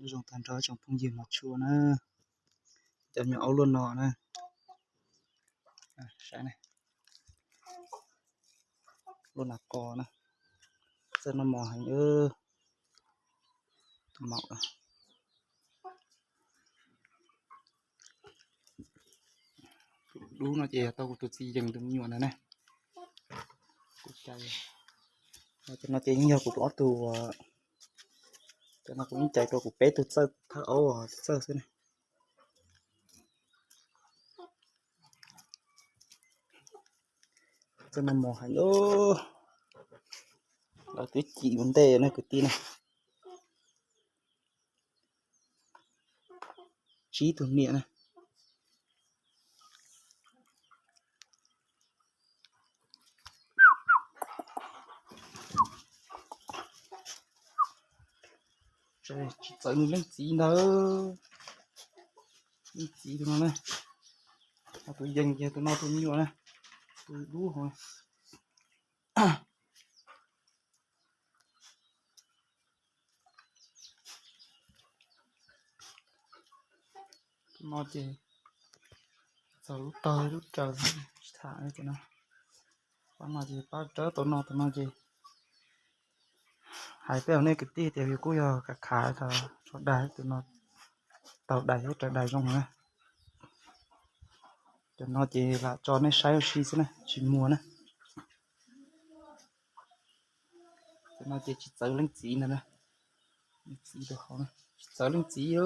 Nyob zoo tag nrho tsoom phooj ywg mos tshua na, cov me nyuam aub luaj no na, saib ne, luaj nas kos na, txawj noj mov heev. Tus maum, tus dub no ces yog tau kuv tus txiv yees tus me nyuam ntawd na. Kuv cais, cov no ces yeej yog kuv tus ob tug, cov no kuv yeej cais rau kuv peb tug txawj thawj aub txawj xwb na. Txawj noj mov heev, lawv twb cim ua ntej na kwv tij na. Tsib tug niam na. Tsis txawv nws leej txiv ntawd. Leej txiv tus no na, tus yees ces tus no tus me nyuam na, tus dub hov. Tus no ces txog lub tog lub raws tsis tham no. Pab no ces pab rawv tau no, tus no ces hais peb hauv nej kwv tij tias yus kuj yog khav khav tso dais, tus no taug dais thiab raws dais zoo na. Cov no ces lam tso nej saib ua si xwb na, tsis muag na. Cov no ces tsis txawv leej txiv ntag na. Leej txiv rau hauv na, tsis txawv leej txiv.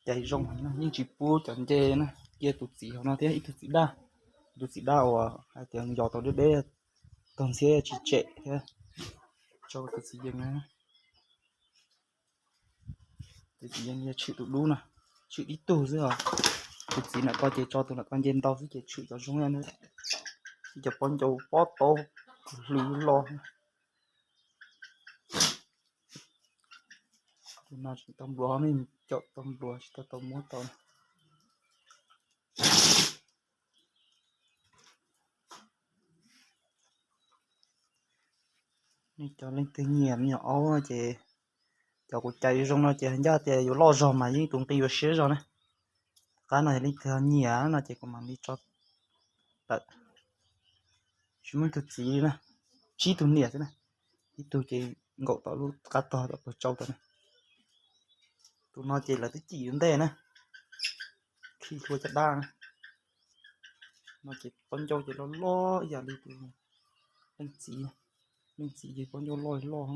Cais zoo heev na, yeej tsis pub cov nce na, cia tus txiv hauv no thiab ib tug txiv daj. Tus txiv daj uas hais tias yos tau deb deb, tog ntxhiab tsis tsem thiab, tso tus txiv yees na. Tus txiv yees yog tshwm tus dub na, tshwm ib tug xwb os. Tus txiv nam ko ces tso tus nam ko nce ntau xwb ces tshwm cov zoo, cov pob ncau pob tau hlwv los. Tus no tsis tau npluav, nej caum tau npluav tsis tau tau muab tau. Nej cov leej twg nyiam me nyuam aub ces, cov kuv cais zoo no ces ncaj tias yuav loj zog mas yeej tus nqi yuav siab zog na. Qab no yog leej twg ho nyiam no ces kuv mam li tso tawm. Tsis muaj ib tug txiv li na, tsib tug niam xwb na, ib tug ces nkaum tom lub qab tog tom pawg tsau tod na. Tus no ces lawv twb cim ua ntej na, khi hlua caj dab na. No ces pob ncauj ces loj loj ib yam li tus leej txiv, leej txiv ces pob ncauj loj loj.